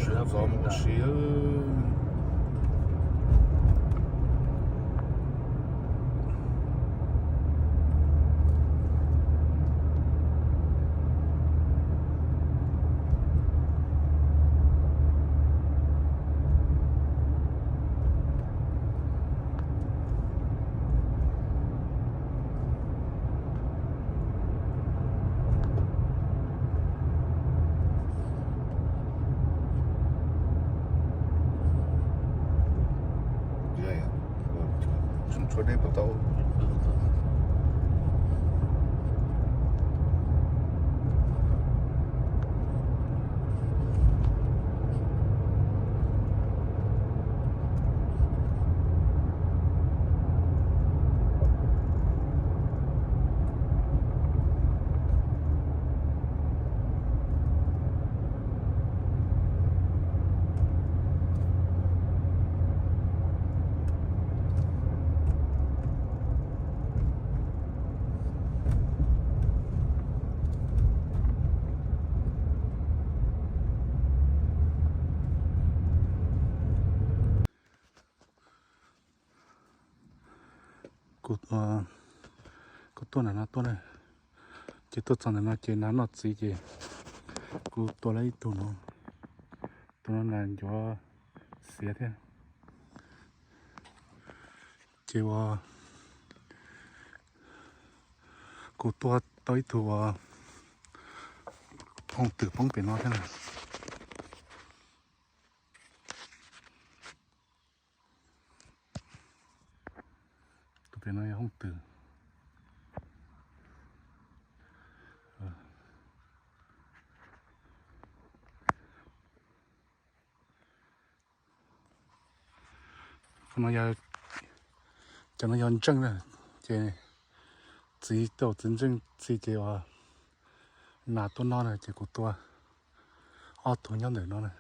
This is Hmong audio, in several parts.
Zov mus ua si. Tshuav dej puas tau? Kuv, kuv tuaj ntawm no tuaj na, ces tuaj txog ntawm no ces nas noj txiv ces kuv tua lawm ib tug no, tus no nas ncuav xiav thiab. Ces uas kuv tua tau ib tug uas hooj twm poob pem no thiab na. Tus pem no yog hooj twm. Qhov no yog, cov no yog ntseej na, ces txiv tau txiv ntseej txi ces uas nas tuaj noj na ces kuv tua ob tug nyob ntawm no na.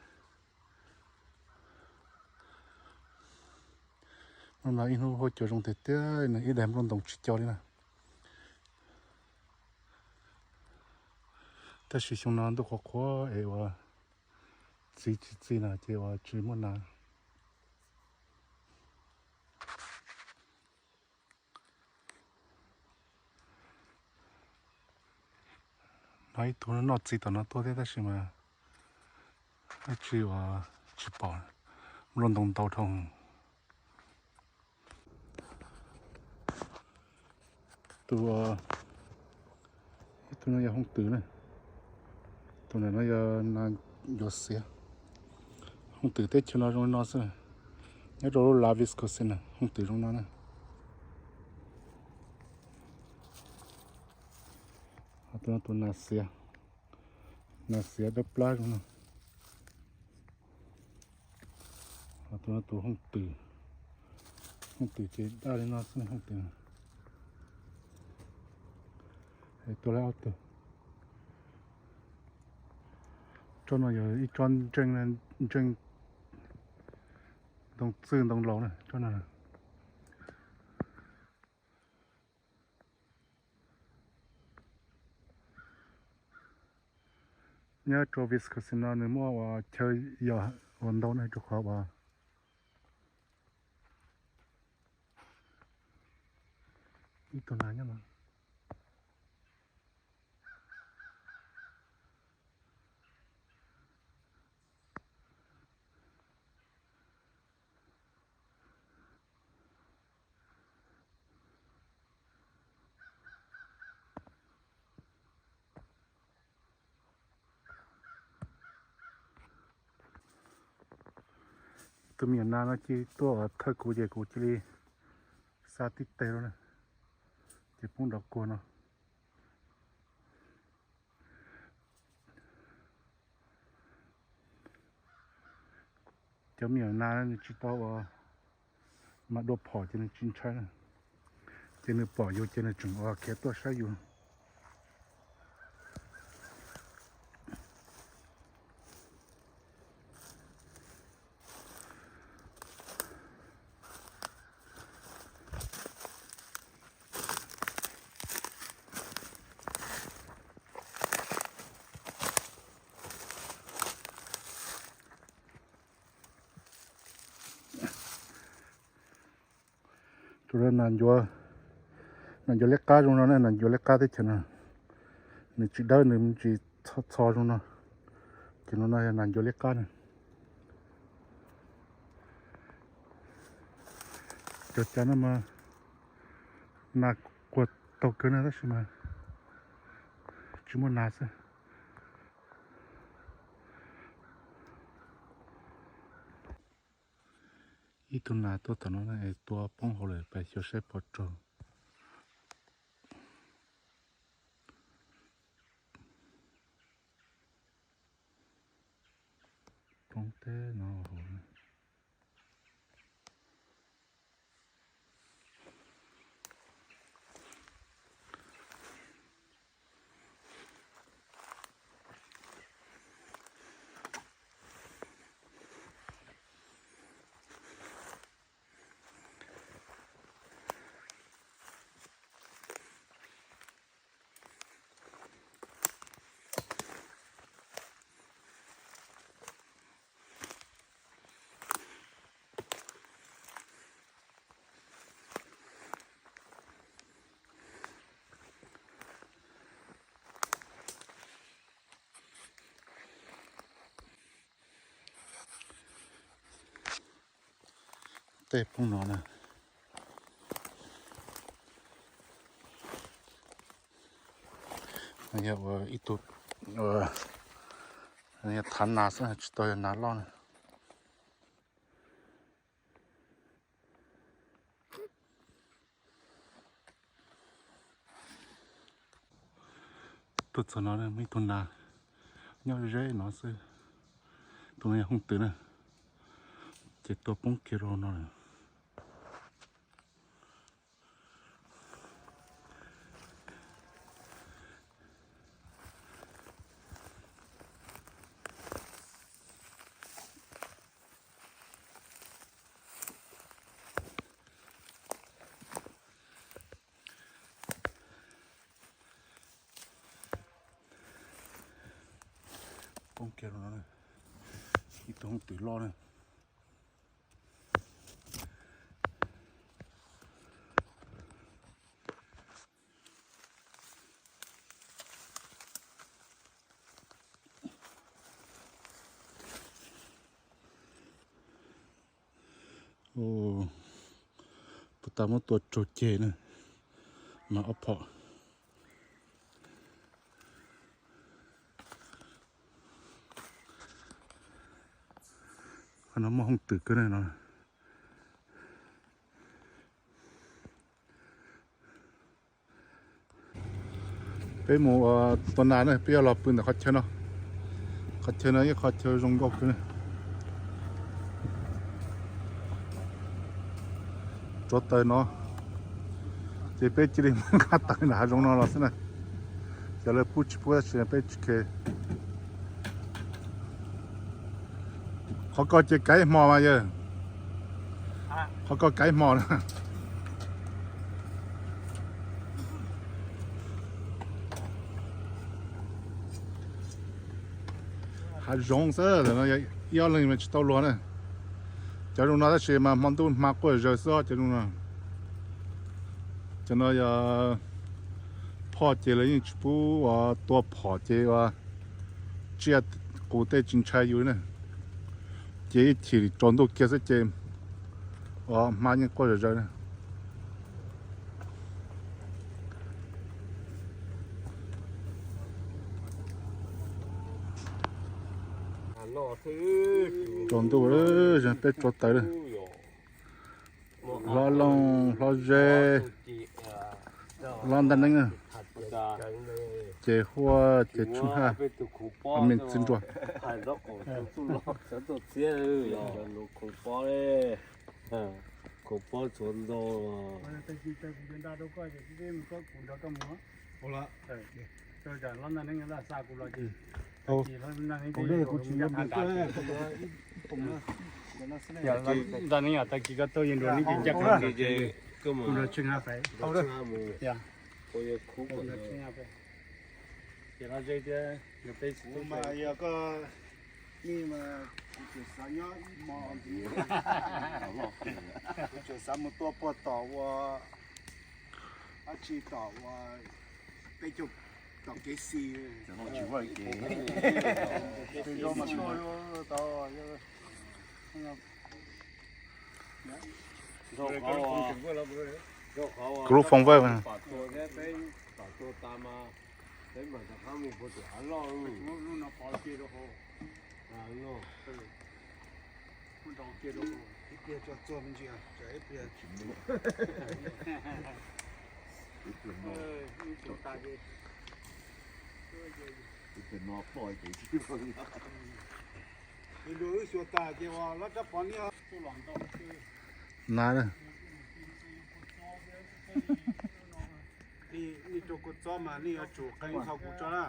Hnub no ib hnub huab cua zoo tiag tiag, ib daim nplooj ntoo tsis co li na. Tab sis xyoo no ntuj qhuav qhuav es uas txiv tsis txi na ces uas tsis muaj nas. No ib tug noj txiv tom no tuaj thiab tab sis mas dab tsi uas tsis pom, nplooj ntoo ntau dhau. Tus, ib tug no yog hooj twm na, tus ntawm no yog nas ncuav xiav. Hooj twm teb chaws no zoo li no xwb, nyob rau lub lav Wisconsin na, hooj twm zoo no na. Tus no tus nas xiav, nas xiav dawb plab zoo no. Tus no tus hooj twm, hooj twm ces daj li no xwb hooj twm. Tua lawm ob tug. Tsob no yog ib tsob ntseej, ntseej ntoo txwj ntoo laus na tsob no. Nyob rau Wisconsin no nws muaj uas chaw yos uas ntau na rau qhov uas ib tug nas nyob no. Tus me nyuam nas no cia li tuaj thawj kuv ces kuv cia li xa tib teg lawm na, ces poob nrov kuag no. Cov me nyuam nas nws tsis tau ua mas dua phom ces nws tsis ntshai na, ces nws pom yus ces nws tseem ua khiav tuaj saib yus. Nas ncuav, nas ncuav liab qab zoo no na, nas ncuav liab qab teb chaws no. Nws tsis dawb, nws tsis txho zoo no. Ces no no yog nas ncuav liab qab na. Cov cas no mas nas quag taug kawg na tab sis mas tsis muaj nas xwb. Ib tug nas tuaj tom no es tua poob hauv lawm, pais xyuas saib puas raug. Poob teb no hauv. Tej poob no na. Yog ua ib tug, yog thav nas xwb tsis tau yog nas loj na. Tuaj txog no muaj ib tug nas nyob ze no xwb. Tus no yog hooj twm na, ces tua poob kiag rau no lawm. Poob kiag rau no, ib tug hooj twm loj na. Puas tas muab tua raug ceg na, mas ob phom. Qhov no muaj hooj twm kawg na no. Peb mus tua nas na, peb yuav los pw ntawm qhov chaw no. Qhov chaw no ib qhov chaw zoo nkauj kawg na. Tsuav taws no, ces peb cia li nqa taws nram hav zoov no los xwb na. Cov lawv pub tsis pub tab sis peb tsis khe. Qhov ko ces kav ib hmo mas yawg. Qhov ko kav ib hmo na. Hav zoov xwb, ib ob leeg mas tsis tau luag na. Cov zoo no tab sis mas hmo ntuj hma quaj zawg xwb cov zoo no. Cov no yog phoj ces lawv yeej tsis pub ua tua phom ces ua tsiaj qus tej tsis ntshai yus na. Ces ib chim tsaus ntuj kiag xwb ces ua hma yeej quaj zawg zawg na. Tsaus ntuj, peb tsuav taws lawm. Hlob Looj, Hlob Zeb, Hlob Ntaj Neeb, ces Huab, ces Tsheej Haj, me txiv nruas. Ntaj Neeb, tag kis koj tuaj yeej nrog neb ces ncaj qha, kuv nrog Tsheej Haj pais. Ces Hlob Zeb thiab peb, kuv mas yog koj, nej mas kuv Xav nyob ib hmo ntxiv, kuv tseem xav mus tua puag tom ua, dab tsi tom ua peb caug tom kev xis. Kuv lub phone vawj. Na, nej rau kua txob mas nej yuav tsum qee txog kuv tso na.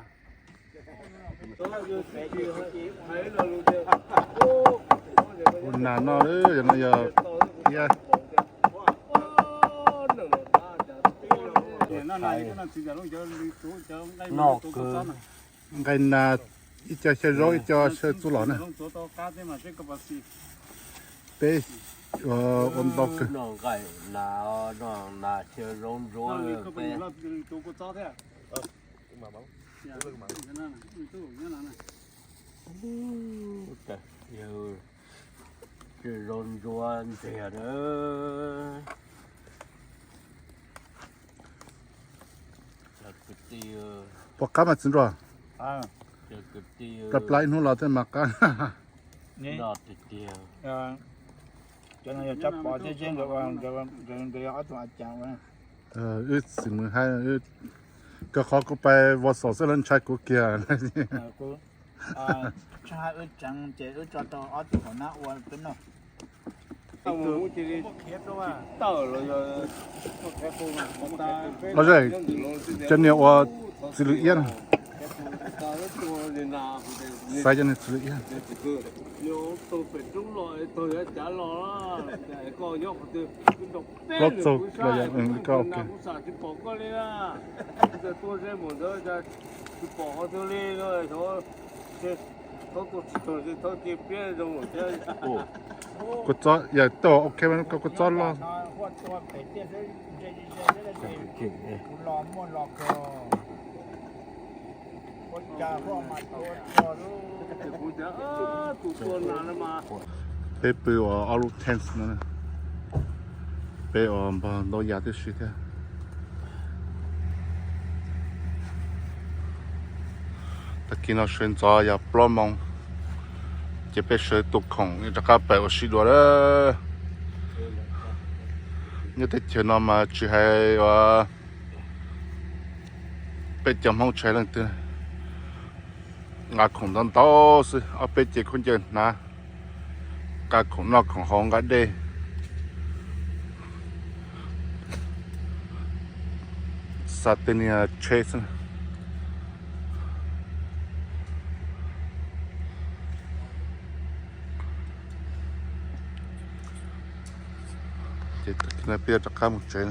Ua nas no, no yog iab. Nqaij nas, ib co xyaw zaub ib co xyaw txuj lom na. Peb ua ntau kawg. Zoo ntsuab ntxiag na. Pom qab mas txiv nraug. Plab plab ib hnub los thiaj mas qab. Cov no yog tsab pov thiab seb nkawd yog ob tug a cas ua. Wb tsis mus hais, kawg qhov kuv pais Vos Xos xwb lawv ntshai kuv kiag. Tsis hais wb tseev ces wb tso rau ob tug hauv nab ua peb noj. Los zej, cov niag ua txiv lws iab na. Xaiv cov niag txiv lws iab. Plaub txaug los yog li ko. Kua txob yog tau ok, kua txob loj. Peb pw ua ob lub tent no, peb ua npog ntau yam tib si thiab. Tag kis no sawv ntxov yog plaub moos, ces peb sawv tus khoom rov qab pais ua si dua lawm. Nyob teb chaws no mas tsis hais ua peb cov Hmoob tsis hais leej twg, nqa khoom ntau ntau xwb, ob peb ce khaub ncaws hnav, nqa khoom noj khoom haus nqa dej, xa tej niag tsheb xwb. Ces peb rov qab mus tsev.